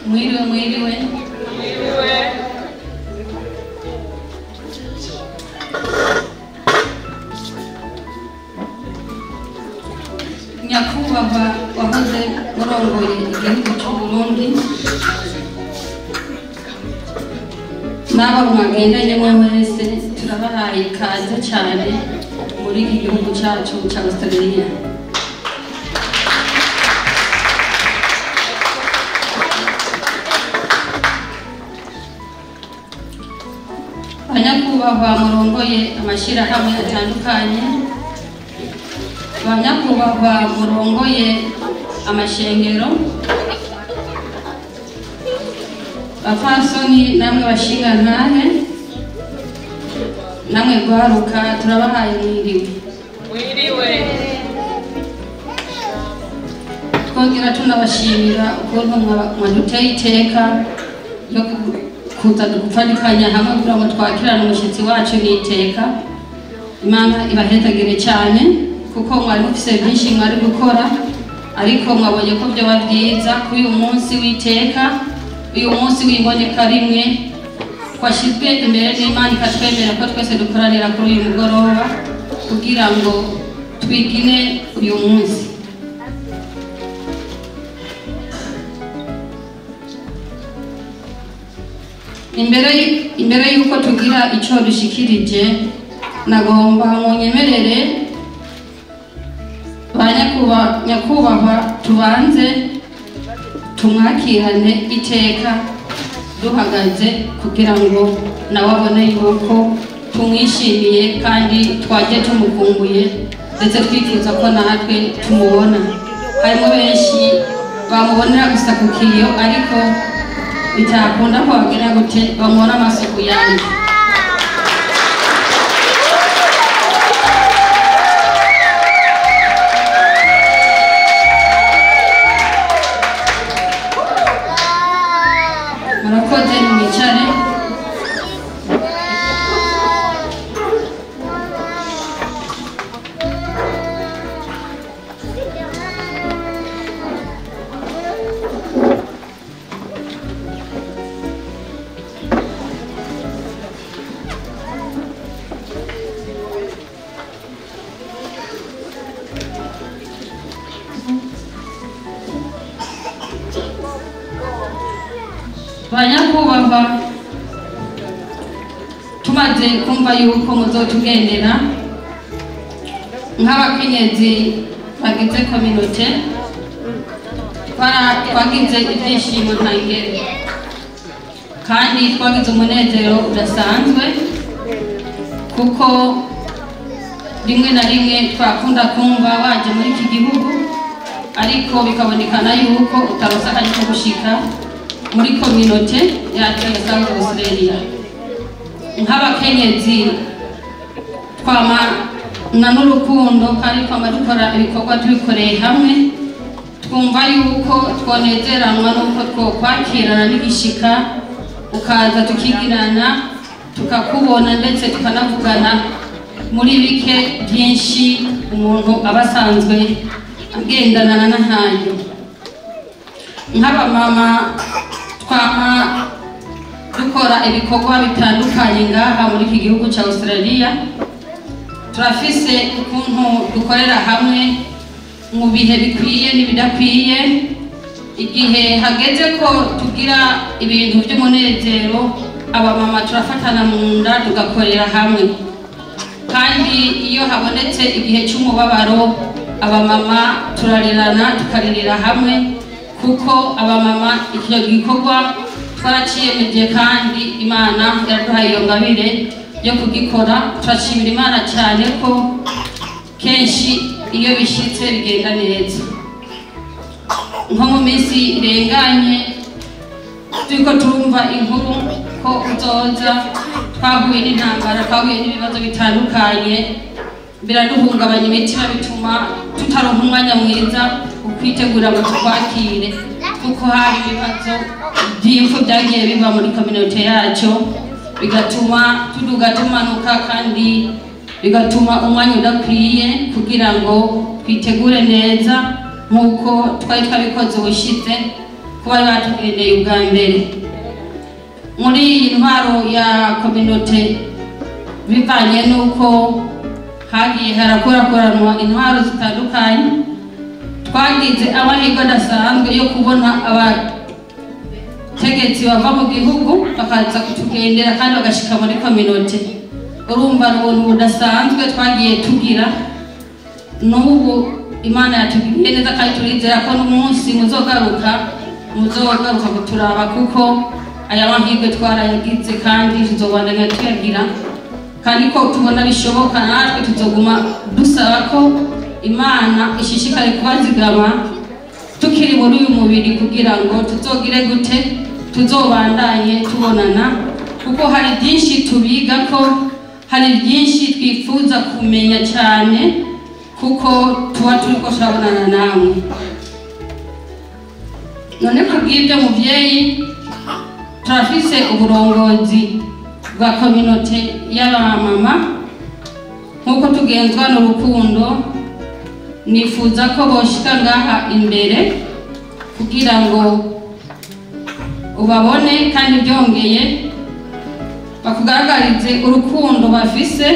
Mwiriwe, mwiriwe. Mwiriwe. Nyakubahwa wahoze murongoye igihugu cy'u Burundi, n'abo mwagendanye mwe mwese, turabahaye ikaze cyane muri iki gihugu cyacu cya Australia. Banyakubahwa murongoye amashyirahamwe atandukanye, banyakubahwa murongoye amashengero, bapfasoni namwe bashingantahe, namwe rwaruka, turabahaye mwiriwe. Mwiriwe. Twongera tunabashimira ukuntu mwaduteye iteka yo kuza gupfandikanya hamwe kugira ngo twakirane umushyitsi wacu n'iteka. Imana ibahezagire cyane, kuko mwari mufise byinshi mwari gukora, ariko mwabonye ko byoba byiza kuri uyu munsi w'iteka, uyu munsi w'imboneka rimwe twashyizwe imbere n'Imana ikatwemera ko twese dukoranira kuri uyu mugoroba kugira ngo twigine uyu munsi. Imbere y'uko tugira icyo dushikirije, nagomba munyemerere ba nyakubahwa tubanze tumwakirane iteka duhagaze, kugira ngo nawe abone yuko tumwishimiye kandi twajye tumukumbuye, ndetse twifuza ko natwe tumubona. Harimo benshi bamubonera gusa ku kiyo, ariko bitakunda ko bagira gute bamubona amasuku yanjye. Murakoze, nimwicare. Banyakubahwa, tumaze kumva yuko muzotugendera nk'abakenyezi bagize kominote, twagize ibyishimo ntangere kandi twagize umunezero udasanzwe, kuko rimwe na rimwe twakunda kumva waje muri iki gihugu, ariko bikabonekana yuko utaronse akanya ko gushika muri kominote yacu ya South Australia. Nk'abakenyezi twamana n'urukundo kandi twama dukora ibikorwa tubikoreye hamwe, twumva yuko twonezeranwa n'uko twokwakirana n'igishika, ukaza tukigirana, tukakubona ndetse tukanavugana muri bike byinshi umuntu aba asanzwe agendana n'ahantu. Nk'abamama twama dukora ibikorwa bitandukanye ngaha muri iki gihugu cya Australia, turafise ukuntu dukorera hamwe mu bihe bikwiye n'ibidakwiye. Igihe hageze ko tugira ibintu by'umunezero, abamama turafatana mu nda tugakorera hamwe, kandi iyo habonetse igihe cy'umubabaro, abamama turarirana tukaririra hamwe, kuko abamama icyo gikorwa twaraciyemeje kandi Imana yaraduhaye iyo ngabire yo kugikora. Turashimira Imana cyane ko kenshi iyo bishyitse bigenda neza. Nko mu minsi irenganye turiko turumva inkuru ko uzoza, twahuye n'intambara, twahuye n'ibibazo bitandukanye, biraduhungabanya imitima, bituma tutaronka umwanya mwiza ukwitegura ngo tukwakire, kuko hari ibibazo by'impfu byagiye biva muri kominote yacu, bigatuma tuduga tumanuka, kandi bigatuma umwanya udakwiye kugira ngo twitegure neza nk'uko twari twabikoze ubushize. Kuba batugendeye ubwa mbere muri iyi ntwaro ya kominote, bivanye n'uko hagiye harakorakoranwa intwaro zitandukanye, twagize amahirwe adasanzwe yo kubona abategetsi bava mu gihugu bakaza kutugendera kandi bagashika muri kominote. Urumva ni ubuntu budasanzwe twagiye tugira. N'ubu Imana yatugiriye neza, kandi turizera ko n'umunsi muzogaruka kuturaba, kuko aya mahirwe twarayagize kandi tuzobandanya tuyagira, kandi ko tubona bishoboka natwe tuzoguma dusaba ko Imana ishishikare kubazigama tukiri muri uyu mubiri, kugira ngo tuzogire gute, tuzobandanye tubonana, kuko hari byinshi tubiga, ko hari byinshi twifuza kumenya cyane, kuko tuba turiko turabonana namwe. None kubw'ibyo muvyeyi, turafise uburongozi bwa kominote y'abamama. Nk'uko tugenzwa n'urukundo, nifuza ko boshika ngaha imbere kugira ngo ubabone, kandi byongeye bakugaragarize urukundo bafise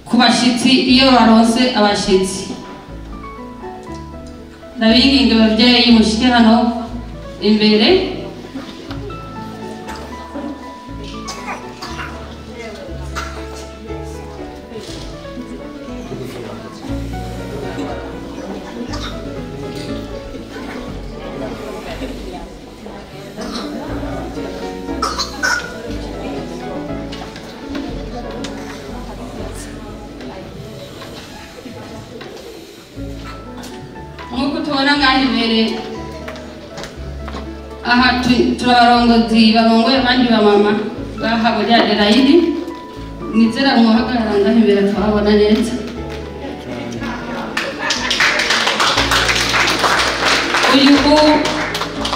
ku bashitsi iyo baronse abashitsi. Ndabinginga abavyeyi, mushike hano imbere. Nk'uko tubona ngaha imbere aha, turabarongozi barongoye abandi bamama ngaha muri Aderayidi. Nizera muhagarara ngaha imbere akababona neza. Uyu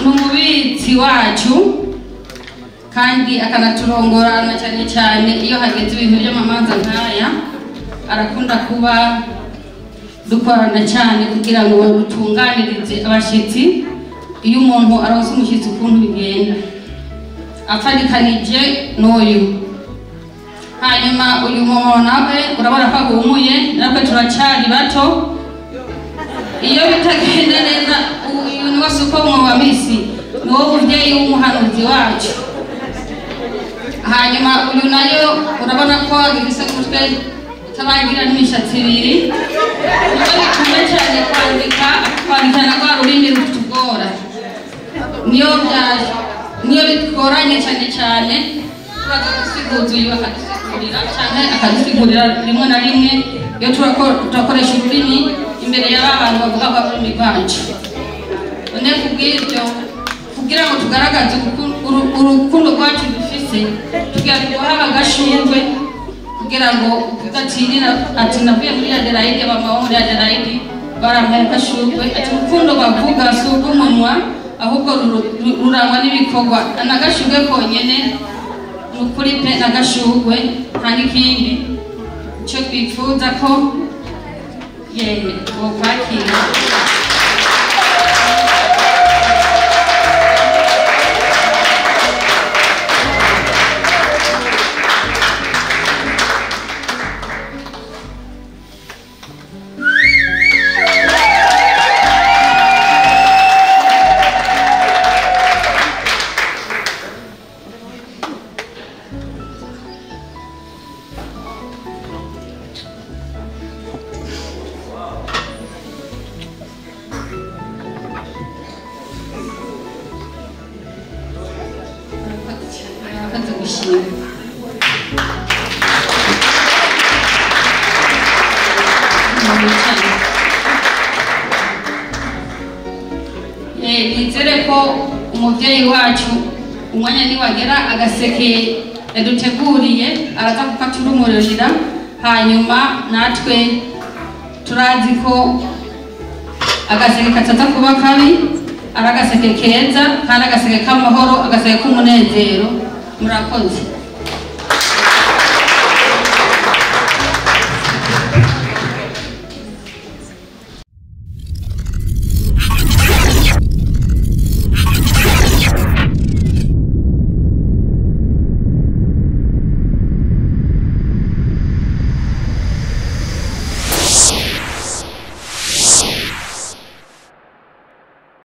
ni umubitsi wacu kandi akanaturongorana cyane cyane iyo hageze ibintu by'amamanza nk'aya. Arakunda kuba dukorana cyane kugira ngo dutunganirize abashyitsi. Iyo umuntu aronse umushyitsi, ukuntu bigenda, afatikanije n'uyu. Hanyuma uyu muntu nawe urabona ko agumuye, natwe turacyari bato. Iyo bitagenda neza, uyu ni we suko wa misi, ni wo mubyeyi w'umuhanuzi wacu. Hanyuma uyu nayo urabona ko agifise umutwe utabagira n'imishatsi ibiri, niko bikunda cyane kwandika, kwandika na rwa rurimi rutugora. Niyo bigoranye cyane cyane, turaza gusiguza uyu akadusigurira, cyangwa akadusigurira rimwe na rimwe iyo turakoresha ururimi imbere y'aba bantu bavuga rwa rurimi rwacu. None kubw'ibyo, kugira ngo tugaragaze urukundo rwacu dufise, tugira guha agashurwe kugira ngo ugatinira ati navuye muri Adelaide, mama wo muri Adelaide barampaye agashurwe, ati urukundo bavuga si urw'umunwa, ahubwo rurangwa n'ibikorwa. N'agashurwe konyene, ni ukuri pe, n'agashurwe, nta n'ikindi icyo twifuza ko yewe bokwakira. Murakoze gushima. Mwicare. Nizere ko umubyeyi wacu umwanya niwagera agaseke yaduteguriye araza kukaturumurira, hanyuma natwe turazi ko agaseke kataza kuba kabi, ari agaseke keza kandi agaseke k'amahoro, agaseke k'umunezero. Murakoze.